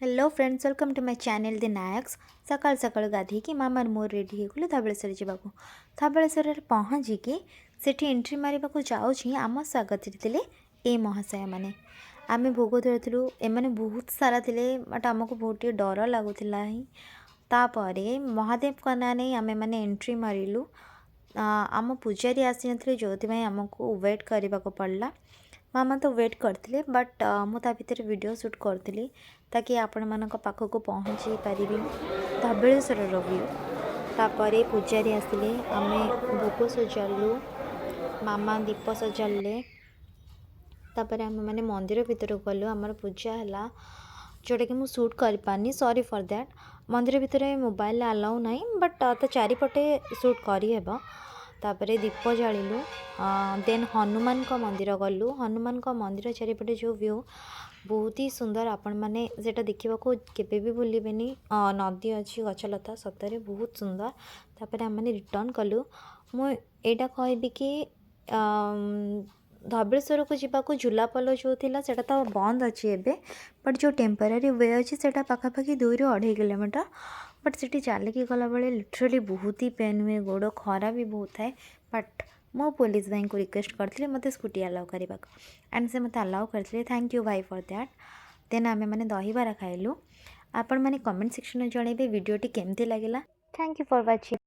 Hello friends, welcome to my channel The Nayaks. ସକାଳୁ ସକାଳୁ ଗାଧେଇକି ମାମାର ମୋର ରେଡ଼ି ହେଇଗଲୁ ଧବଳେଶ୍ୱର ଯିବାକୁ। ଧବଳେଶ୍ୱରରେ ପହଞ୍ଚିକି ସେଠି ଏଣ୍ଟ୍ରି ମାରିବାକୁ ଯାଉଛି, ଆମ ସ୍ୱାଗତରେ ଥିଲେ ଏ ମହାଶୟମାନେ। ଆମେ ଭୋଗ ଧରିଥିଲୁ, ଏମାନେ ବହୁତ ସାରା ଥିଲେ, ବଟ୍ ଆମକୁ ବହୁତ ଟିକେ ଡର ଲାଗୁଥିଲା ହିଁ। ତାପରେ ମହାଦେବଙ୍କ ନାଁ ନେଇ ଆମେମାନେ ଏଣ୍ଟ୍ରି ମାରିଲୁ। ଆମ ପୂଜାରୀ ଆସିନଥିଲେ, ଯେଉଁଥିପାଇଁ ଆମକୁ ୱେଟ୍ କରିବାକୁ ପଡ଼ିଲା। ମାମା ତ ୱେଟ୍ କରିଥିଲେ, ବଟ୍ ମୁଁ ତା ଭିତରେ ଭିଡ଼ିଓ ସୁଟ୍ କରୁଥିଲି, ତାକି ଆପଣମାନଙ୍କ ପାଖକୁ ପହଞ୍ଚେଇ ପାରିବି ଧବଳେଶ୍ୱରର ଭ୍ୟୁ। ତାପରେ ପୂଜାରୀ ଆସିଲେ, ଆମେ ଭୋଗ ସଜାଡ଼ିଲୁ, ମାମା ଦୀପ ସଜାଡ଼ିଲେ। ତାପରେ ଆମେମାନେ ମନ୍ଦିର ଭିତରକୁ ଗଲୁ, ଆମର ପୂଜା ହେଲା, ଯେଉଁଟାକି ମୁଁ ସୁଟ୍ କରିପାରିନି, ସରି ଫର୍ that. ମନ୍ଦିର ଭିତରେ ମୋବାଇଲ ଆଲାଉ ନାହିଁ, ବଟ୍ ତା ଚାରିପଟେ ସୁଟ୍ କରିହେବ। ତାପରେ ଦୀପ ଜାଳିଲୁ, ଦେନ୍ ହନୁମାନଙ୍କ ମନ୍ଦିର ଗଲୁ। ହନୁମାନଙ୍କ ମନ୍ଦିର ଚାରିପଟେ ଯେଉଁ ଭ୍ୟୁ, ବହୁତ ହି ସୁନ୍ଦର। ଆପଣମାନେ ସେଇଟା ଦେଖିବାକୁ କେବେ ବି ଭୁଲିବେନି। ନଦୀ ଅଛି, ଗଛଲତା, ସତରେ ବହୁତ ସୁନ୍ଦର। ତାପରେ ଆମେମାନେ ରିଟର୍ଣ୍ଣ କଲୁ। ମୁଁ ଏଇଟା କହିବି କି ଧବଳେଶ୍ୱରକୁ ଯିବାକୁ ଝୁଲାପୋଲ ଯେଉଁ ଥିଲା, ସେଇଟା ତ ବନ୍ଦ ଅଛି ଏବେ, ବଟ୍ ଯେଉଁ ଟେମ୍ପୋରାରୀ we ଅଛି, ସେଇଟା ପାଖାପାଖି 2ରୁ 2.5 କିଲୋମିଟର। ବଟ୍ ସେଠି ଚାଲିକି ଗଲାବେଳେ ଲିଟରାଲି ବହୁତ ହି ପେନ୍ ହୁଏ ଗୋଡ଼, ଖରା ବି ବହୁତ ଥାଏ। ବଟ୍ ମୁଁ ପୋଲିସ ଭାଇଙ୍କୁ ରିକ୍ୱେଷ୍ଟ କରିଥିଲି ମୋତେ ସ୍କୁଟି ଆଲାଉ କରିବାକୁ, ଆଣ୍ଡ ସେ ମୋତେ ଆଲାଉ କରିଥିଲେ। Thank you ଭାଇ ଫର୍ that. ଦେନ୍ ଆମେମାନେ ଦହିବରା ଖାଇଲୁ। ଆପଣମାନେ କମେଣ୍ଟ ସେକ୍ସନରେ ଜଣାଇବେ ଭିଡ଼ିଓଟି କେମିତି ଲାଗିଲା। Thank you for watching.